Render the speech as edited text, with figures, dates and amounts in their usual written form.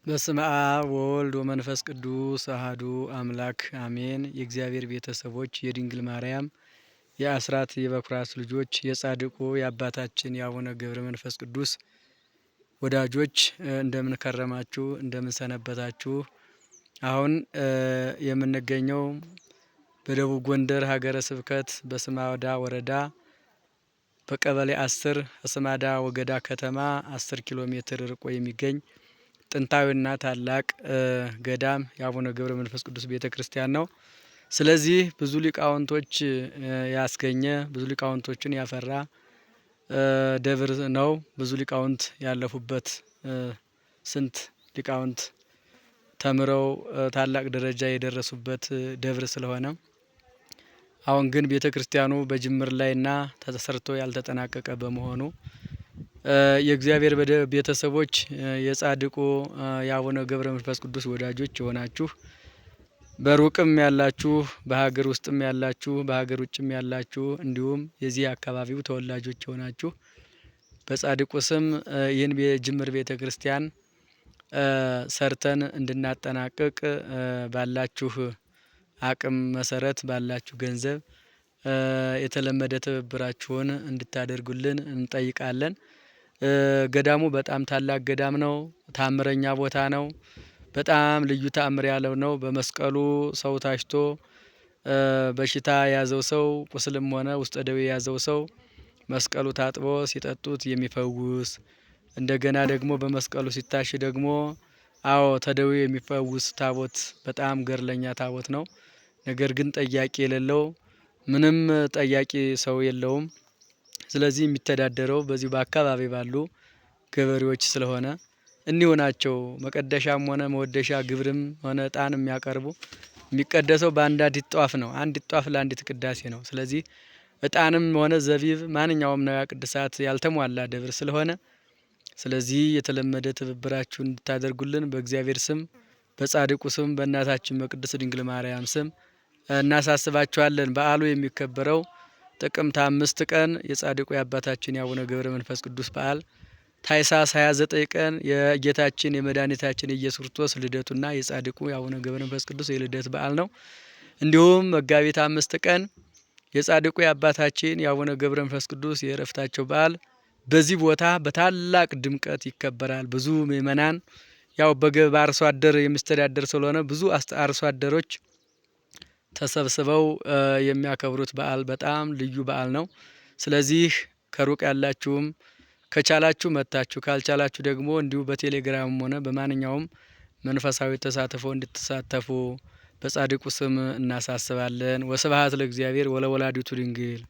በስመ አብ ወወልድ ወመንፈስ ቅዱስ አሐዱ አምላክ አሜን። የእግዚአብሔር ቤተሰቦች፣ የድንግል ማርያም የአስራት የበኩራት ልጆች፣ የጻድቁ የአባታችን የአቡነ ገብረ መንፈስ ቅዱስ ወዳጆች፣ እንደምን ከረማችሁ? እንደምን ሰነበታችሁ? አሁን የምንገኘው በደቡብ ጎንደር ሀገረ ስብከት በስማዳ ወረዳ በቀበሌ 10 ስማዳ ወገዳ ከተማ 10 ኪሎ ሜትር ርቆ የሚገኝ ጥንታዊና ታላቅ ገዳም የአቡነ ገብረ መንፈስ ቅዱስ ቤተ ክርስቲያን ነው። ስለዚህ ብዙ ሊቃውንቶች ያስገኘ፣ ብዙ ሊቃውንቶችን ያፈራ ደብር ነው። ብዙ ሊቃውንት ያለፉበት፣ ስንት ሊቃውንት ተምረው ታላቅ ደረጃ የደረሱበት ደብር ስለሆነ፣ አሁን ግን ቤተ ክርስቲያኑ በጅምር ላይና ተሰርቶ ያልተጠናቀቀ በመሆኑ፣ የእግዚአብሔር ቤተሰቦች፣ የጻድቁ የአቡነ ገብረ መንፈስ ቅዱስ ወዳጆች የሆናችሁ፣ በሩቅም ያላችሁ፣ በሀገር ውስጥም ያላችሁ፣ በሀገር ውጭም ያላችሁ፣ እንዲሁም የዚህ አካባቢው ተወላጆች የሆናችሁ፣ በጻድቁ ስም ይህን የጅምር ቤተ ክርስቲያን ሰርተን እንድናጠናቅቅ ባላችሁ አቅም መሰረት ባላችሁ ገንዘብ የተለመደ ትብብራችሁን እንድታደርጉልን እንጠይቃለን። ገዳሙ በጣም ታላቅ ገዳም ነው። ታምረኛ ቦታ ነው። በጣም ልዩ ተአምር ያለው ነው። በመስቀሉ ሰው ታሽቶ፣ በሽታ የያዘው ሰው፣ ቁስልም ሆነ ውስጠ ደዌ የያዘው ሰው መስቀሉ ታጥቦ ሲጠጡት የሚፈውስ፣ እንደገና ደግሞ በመስቀሉ ሲታሽ ደግሞ አዎ ተደዌ የሚፈውስ ታቦት፣ በጣም ገርለኛ ታቦት ነው። ነገር ግን ጠያቂ የሌለው፣ ምንም ጠያቂ ሰው የለውም። ስለዚህ የሚተዳደረው በዚሁ በአካባቢ ባሉ ገበሬዎች ስለሆነ፣ እኒሁ ናቸው መቀደሻም ሆነ መወደሻ፣ ግብርም ሆነ እጣን የሚያቀርቡ። የሚቀደሰው በአንዳንዲት ጧፍ ነው። አንዲት ጧፍ ለአንዲት ቅዳሴ ነው። ስለዚህ እጣንም ሆነ ዘቢብ ማንኛውም ንዋየ ቅድሳት ያልተሟላ ደብር ስለሆነ፣ ስለዚህ የተለመደ ትብብራችሁን እንድታደርጉልን በእግዚአብሔር ስም፣ በጻድቁ ስም፣ በእናታችን በቅድስት ድንግል ማርያም ስም እናሳስባችኋለን። በዓሉ የሚከበረው ጥቅምት 5 ቀን የጻድቁ የአባታችን የአቡነ ገብረ መንፈስ ቅዱስ በዓል፣ ታኅሳስ 29 ቀን የጌታችን የመድኃኒታችን የኢየሱስ ክርስቶስ ልደቱና የጻድቁ የአቡነ ገብረ መንፈስ ቅዱስ የልደት በዓል ነው። እንዲሁም መጋቢት 5 ቀን የጻድቁ የአባታችን የአቡነ ገብረ መንፈስ ቅዱስ የእረፍታቸው በዓል በዚህ ቦታ በታላቅ ድምቀት ይከበራል። ብዙ ምእመናን፣ ያው በአርሶ አደር የሚስተዳደር ስለሆነ፣ ብዙ አርሶ አደሮች ተሰብስበው የሚያከብሩት በዓል በጣም ልዩ በዓል ነው። ስለዚህ ከሩቅ ያላችሁም ከቻላችሁ መጥታችሁ፣ ካልቻላችሁ ደግሞ እንዲሁ በቴሌግራምም ሆነ በማንኛውም መንፈሳዊ ተሳትፎ እንድትሳተፉ በጻድቁ ስም እናሳስባለን። ወስብሐት ለእግዚአብሔር ወለወላዲቱ ድንግል።